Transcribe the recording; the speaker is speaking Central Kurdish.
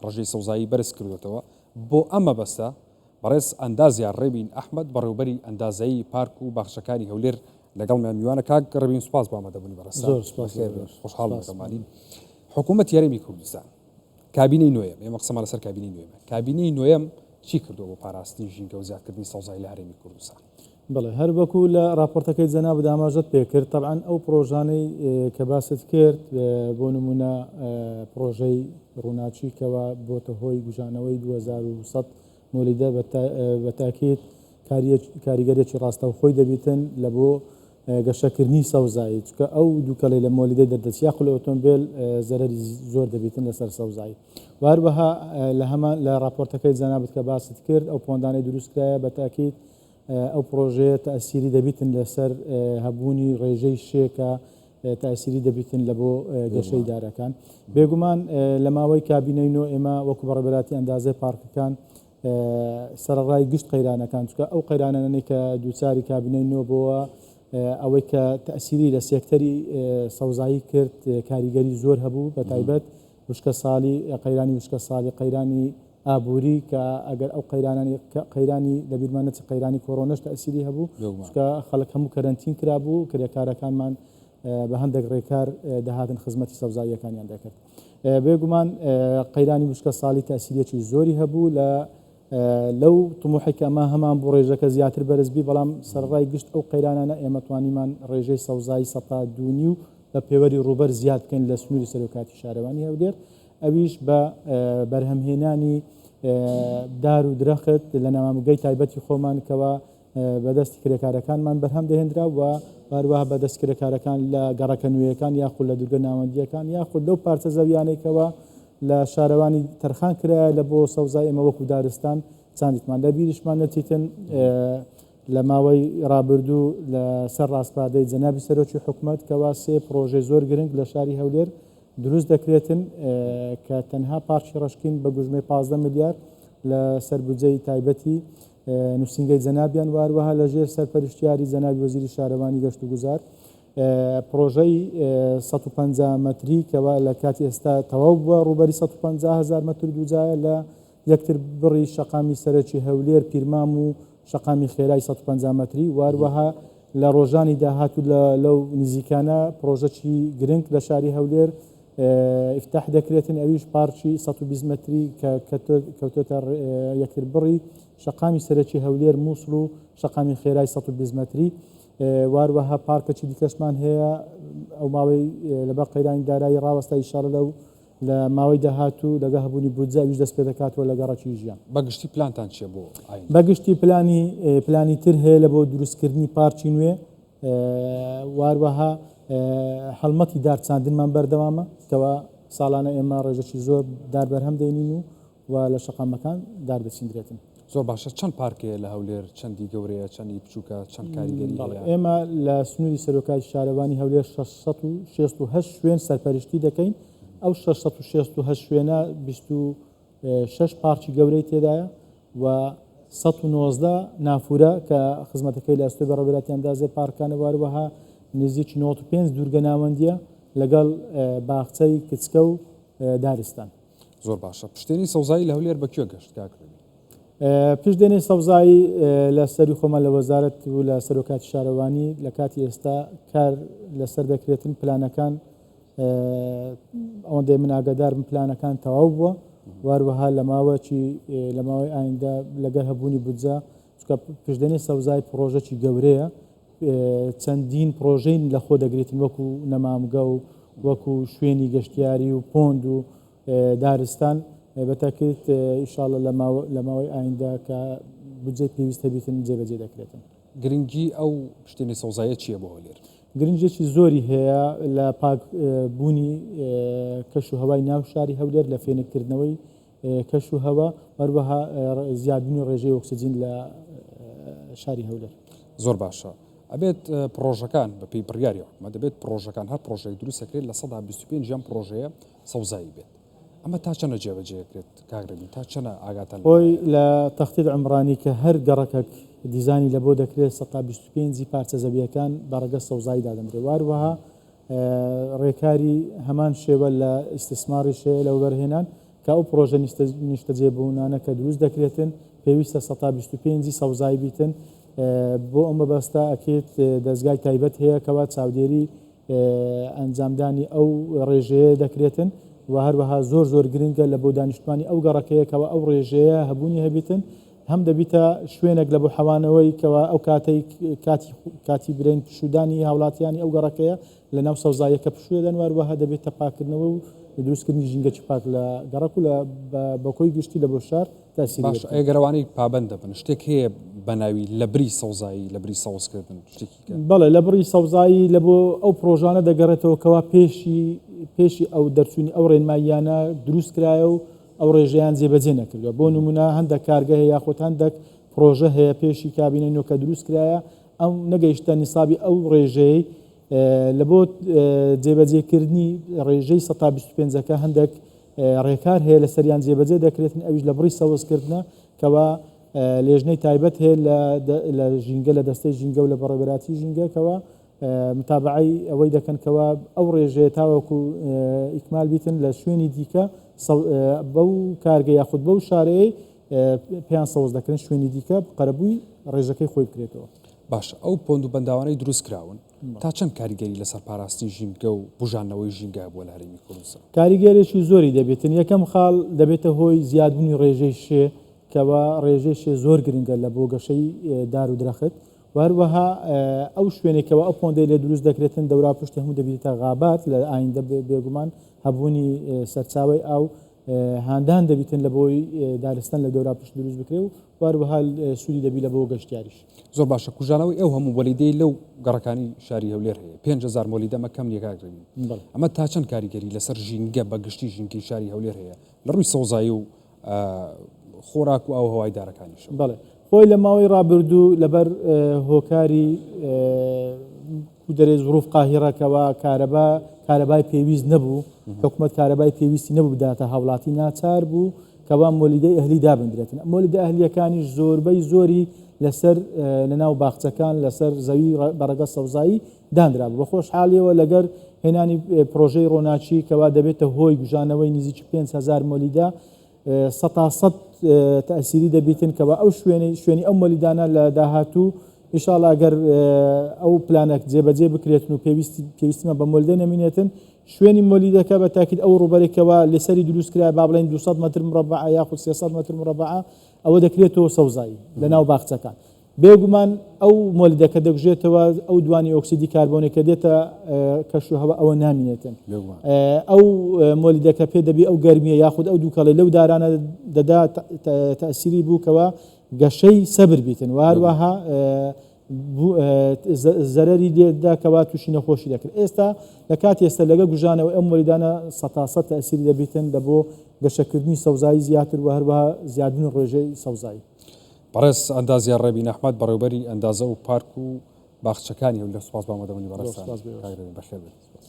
ڕێژەی سەوزایی بەرز کردووەتەوە، بۆ ئەم مەبەستە بەڕێز ئەندازیار ڕێبین ئەحمەد بەڕێوبەری ئەندازەیی پارک و باخچەکانی هەولێر لەگەڵمان میوانە. کاک ڕێبین سوپاس بۆ ئامادەبوونی بەڕێزتان. زۆر سوپاس. بەخێر بێن، خۆشحاڵم لەگەڵمانی. حکوومەتی هەرێمی کوردستان کابینەی نۆیەم، ئێمە قسەمان لەسەر کابینەی نۆیەمە، کابینەی نۆیەم چی کردووە بۆ پاراستنی ژینگە و زیادکردنی سەوزایی لە هەرێمی کوردستان؟ بەڵێ هەر وەکو لە ڕاپۆرتەکەی جەنابت ئاماژەت پێکرد تەبعەن ئەو پڕۆژانەی کە باست کرد بۆ نمونە پڕۆژەی ڕووناکی کەوا بۆتە هۆی گوژانەوەی 2100 مۆلیدە بە تاکید کاریگەرێکی ڕاستەوخۆی دەبیتن لە بۆ گەشەکردنی سەوزایی چونکە ئەو دووکەڵی لە مۆلیدەی دەردەچ یاخود لە ئۆتۆمبێل زەرەری زۆر دەبیتن لەسەر سەوزایی و هەروەها لە هەمان لە ڕاپۆرتەکەی جەنابت کە باست کرد ئەو پۆندانەی دروستکرایە بە تاکید ئەو پڕۆژەیە تەئسیری دەبیتن لەسەر هەبوونی ڕێژەی شێ کە تەئسیری دەبیتن لە بۆ گەشەی دارەکان. بێگومان لە ماوەی کابینەی نۆ ئێمە وەکو بەڕێوەبەراتی ئەندازەی پارکەکان سەرەڕای گشت قەیرانەکان چونکە ئەو قەیرانانەی کە دووچاری کابینەی نۆ بۆوە ئەوەی کە تەئسیری لە سێکتەری سەوزایی کرد کاریگەری زۆر هەبوو بە تایبەت وشکەساڵی قەیرانی وشکەساڵی قەیرانی ئابووری کە ئەگەر ئەو قەیرانانی قەیرانی لەبیرمان نەچێت قەیرانی کۆرۆنەش تەئسیری هەبوو چونکە خەڵک هەموو کەرەنتین کرابوو کرێکارەکانمان بە هەندێک ڕێکار دەهاتن خزمەتی سەوزاییەکانیان دەکرد بێگومان قەیرانی وشکە ساڵی تەئسیرێکی زۆری هەبوو لە لەو طموحی کە ئەمە هەمان بوو ڕێژەکە زیاتر بەرز بی بەڵام سەرڕای گشت ئەو قەیرانانە ئێمە توانیمان ڕێژەی سەوزایی سەتا دوونی و بە پێوەری ڕووبەر زیاد بکەین لە سنووری سەرۆکاتی شارەوانی هەولێر ئەویش بە بەرهەمهێنانی دار و درەخت لە نەمامگەی تایبەتی خۆمان کەوا بەدەستی کرێکارەکانمان بەرهەم دەهێنرا و هەروەها بەدەست کرێکارەکان لە گەڕەکە نوێیەکان یاخود لە دوورگە ناوەندییەکان یاخود لەو پارچە زەویانەی کەوا لە شارەوانی تەرخان کرایە لە بۆ سەوزای ئێمە وەکو دارستان چاندیتمان لە بیریشمان نەچیتن لە ماوەی ڕابردوو لە سەر ڕاسپاردەی جەنابی سەرۆکی حکومەت کەوا سێ پڕۆژەی زۆر گرنگ لە شاری هەولێر دروست دەکرێتن کە تەنها پارکی ڕەشکین بە گوژمەی 15 ملیار لە سەر بودجەی تایبەتی نووسینگەی جەنابیان و هەروەها لە ژێر سەرپەرشتیاری جەنابی وەزیری شارەوانی گەشت و گوزار پڕۆژەی 150 مەتری کەوا لە کاتی ئێستا تەواو بووە ڕووبەری 150 هزار مەتر دووجایە لە یەکتر بڕی شەقامی سەرەکی هەولێر پیرمام و شەقامی خێرای 150 مەتری و هەروەها لە ڕۆژانی داهاتوو لە لەو نزیکانە پڕۆژەکی گرنگ لە شاری هەولێر ئیفتاح دەکرێتن ئەویش پارکی 120 مەتری کە کەوتۆتە یەکتر بڕی شەقامی سەرەکی هەولێر مووسڵ و شەقامی خێرای 120 مەتری واروەها پارکەکی دیکەشمان هەیە ئەو ماوەی لەبەر قەیرانی دارایی ڕاوەستا ئیشاڵە لەو لە ماوەی داهاتوو لەگەڵ هەبوونی بودجە ئەویش دەست پێدەکاتەوە لە گەڕەکی ژیان. بە گشتی پلانتان چیە بۆ ئایندە؟ بە گشتی پلانی پلانی تر هەیە لە بۆ دروستکردنی پارکی نوێ واروەها هەڵمەتی دار چاندنمان بەردەوامە کەوا ساڵانە ئێمە ڕێژەکی زۆر دار بەرهەم دێنین و و لە شەقامەکان دار دەچیندرێتن. زۆر باشە چەند پارک هەیە لە هەولێر چەندی گەورەیە چەندی بچووکە چەند کاریگەری بەڵێ هەیە؟ ئێمە لە سنووری سەرۆکایەتی شارەوانی هەولێر 668 شوێن سەرپەرشتی دەکەین ئەو 668 شوێنە 26 پارکی گەورەی تێدایە و 119 نافورە کە خزمەتەکەی لە ئەستۆی بەڕێوەبەرایەتی ئەندازەی پارکانە و هەروەها نزیکی 95 دوورگە ناوەندییە لەگەڵ باخچەی کچکە و دارستان. زۆر باشە پشتێنەی سەوزایی لە هەولێر بە کوێ گەشت کاک ڕێبین؟ پشتێنەی سەوزایی لە سەری خۆمان لە وەزارەت و لە سەرۆکاتی شارەوانی لە کاتی ئێستا کار لەسەر دەکرێتن پلانەکان ئەوەندەی من ئاگادار بم پلانەکان تەواو بووە واروەها لە ماوەکی لە ماوەی ئایندە لەگەر هەبوونی بودجە چونکە پشتێنەی سەوزای پڕۆژەکی گەورەیە چەندین پڕۆژەی لەخۆ دەگرێتن وەکو نەمامگە و وەکو شوێنی گەشتیاری و پۆند و دارستان بەتەکرد ئیشاڵە لە ماوەی ئایندە کە بودجەی پێویست هەبیتن جێبەجێ دەکرێتن. گرنگی ئەو پشتێنەی سەوزاییە چییە بۆ هەولێر؟ گرنگیەکی زۆری هەیە لە پاک بوونی کەش و هەوای ناو شاری هەولێر لە فێنککردنەوەی کەش و هەوا، هەروەها زیادبوونی ڕێژەی ئۆکسجین لە شاری هەولێر. زۆر باشە ئەبێت پڕۆژەکان بە پێی بڕیاری حکومەت دەبێت پڕۆژەکان هەر پڕۆژەیەک دروست ئەکرێت 25% ی ئەم پڕۆژەیە سەوزایی بێت ئەمە تا چەنە جێبەجێ ئەکرێت کاک ڕێبین تا چەنە ئاگاتان لەمە خۆی لە تەختید عومرانی کە هەر گەڕەکەک دیزانی لە بۆ دەکرێت 25% ی پارچە زەوییەکان بە ڕەگەز سەوزایی دادەنرێت واروەها ڕێکاری هەمان شێوە لە ئیستیسماریش هەیە لە وەبەرهێنان. کە ئەو پڕۆژە نیشتەجێبوونانە کە دروست دەکرێتن پێویستە سەتا 25 ی سەوزایی بیتن. بۆ ئەو مەبەستە ئەکید دەزگای تایبەت هەیە کەوا چاودێری ئەنجامدانی ئەو ڕێژەیە دەکرێتن و هەروەها زۆر زۆر گرنگە لە بۆ دانیشتوانی ئەو گەڕەکەیە کەوا ئەو ڕێژەیە هەبوونی هەبیتن هەم دەبیتە شوێنێک لە بۆ حەوانەوەی کەوا ئەو کاتەی کاتی کاتی برین پشوودانی هاوڵاتیانی ئەو گەڕەکەیە لە ناو سەوزاییەکە پشوو دەدەن و هەروەها دەبێتە پاککردنەوە و دروستکردنی ژینگەکی پاک لە گەڕەک و لە بە کۆی گشتی لە بۆ شار تەئسیری باشە دەبێت. ئەگەر ئەوانەی پابەند دەبن شتێک هەیە بە ناوی لە بری سەوزایی لە بری سەوزکردن شتێکی کە؟ بەڵێ لە بڕی سەوزایی لە بۆ ئەو پڕۆژانە دەگەڕێتەوە کەوا پێشی پێشی ئەو دەرچوونی ئەو ڕێنماییانە دروست کرایە و ئەو ڕێژەیان جێبەجێ نەکردووە بۆ نموونە هەندەک کارگە هەیە یاخود هەندەک پڕۆژە هەیە پێشی کابینەی نۆ کە دروست کرایە ئەو نەگەیشتە نیسابی ئەو ڕێژەیەی لە بۆ جێبەجێکردنی ڕێژەی 125 ەکە هەندێک ڕێکار هەیە لەسەریان جێبەجێ دەکرێتن ئەویش لە بڕی سەوزکردنە کەوا لێژنەی تایبەت هەیە لە ژینگە لە دەستەی ژینگە و لە بەڕێوەبەراتی ژینگە کەوا متابعەی ئەوەی دەکەن کەوا ئەو ڕێژەیە تاوەکو ئیکمال بیتن لە شوێنی دیکە بەو کارگە یاخود بەو شارەیە پێیان سەوز دەکرێن شوێنی دیکە قەرەبووی ڕێژەکەی خۆی بکرێتەوە. باشە ئەو پۆند و بەنداوانەی دروست کراون تا چەند کاریگەری لەسەر پاراستنی ژینگە و بوژاندنەوەی ژینگە هەبووە لە هەرێمی کوردستان؟ کاریگەرێکی زۆری دەبێتن یەکەم خاڵ دەبێتە هۆی زیادبوونی ڕێژەی شێ کەوا ڕێژەی شێ زۆر گرنگە لە بۆ گەشەی دار و درەخت و هەروەها ئەو شوێنێک کەوا ئەو پۆندەی لێ دروست دەکرێتن دەوراوپشتی هەموو دەبێتە غابات لە ئایندە بێگومان هەبوونی سەرچاوەی ئاو هاندان دەبیتن لە بۆی دارستان لە دەورا پشت دروست بکرێ و هەروەها سوودی دەبی لە بۆ گەشتیاریش. زۆر باشە کوژانەوەی ئەو هەموو مۆلیدەی لەو گەڕەکانی شاری هەولێر هەیە 5000 مۆلیدە ئەمە کەم نییە کاک ڕێبین ئەمە تا چەند کاریگەری لەسەر ژینگە بە گشتی ژینگەی شاری هەولێر هەیە لە ڕووی سەوزایی و خۆراک و ئاوهەوای دارەکانیشەوە؟ بەڵێ خۆی لە ماوەی ڕابردوو لەبەر هۆکاری کو دەرێ زروف قاهیڕە کەوا کارەبا کارەبای پێویست نەبوو حکومەت کارەبای پێویستی نەبوو بداتە هاوڵاتی ناچار بوو کەوا مۆلیدەی ئەهلی دابندرێتن مۆلیدە ئەهلیەکانیش زۆربەی زۆری لەسەر لەناو باخچەکان لەسەر زەوی بەڕەگە سەوزایی دانرابوو بە خۆشحاڵیەوە لەگەر هێنانی پرۆژەی ڕۆناکی کەوا دەبێتە هۆی گوژانەوەی نزیکی 5000 مۆلیدە سەتا سەد تەئسیری دەبیتن کەوا ئەو شوێنەی شوێنی ئەو مۆلیدانە لە داهاتوو ئیشاڵا گەر ئەو پلانە جێبەجێ بکرێتن و پێویستی پێویستیمان بە مۆلیدە نەمینێتن شوێنی مۆلیدەکە بە تاکید ئەو ڕووبەرێک کەوا لەسەری دروست کرا با بڵێین 200 مەتر مربع یاخود 300 مەتر مربع ئەوە دەکرێتەوە سەوزایی لە ناو باخچەکان بێگومان ئەو مۆلیدە کە دەکوژێتەوە ئەو دوانی ئۆکسیدی کاربۆنی کە دێتە کەش و هەوا ئەوە نامینێتن ئەو مۆلیدە کە پێ دەبی ئەو گەرمیە یاخود ئەو دووکەڵی لەو دارانە دەدا تەسیری بووکەوە گەشەی سەبر بیتن و هەروەها زەرەری لێدا کەوا تووشی نەخۆشی دەکرد ئێستا لە کاتی ئێستا لەگە گوژانەوە ئەم مۆلیدانە سەتاسەد تەسیری دەبیتن لە بۆ گەشەکردنی سەوزایی زیاتر و هەروەها زیادبوونی ڕێژەی سەوزایی. بەڕێز ئەندازیار ڕێبین ئەحمەد بەڕێوبەری ئەندازە و پارک و باخچەکانی هەولێر سوپاس بۆ ئامادەبوونی بەڕێزتان. زۆر سوپاس بۆ ئێوەش. کاک ڕێبین بەخێر بێن. سوپاس.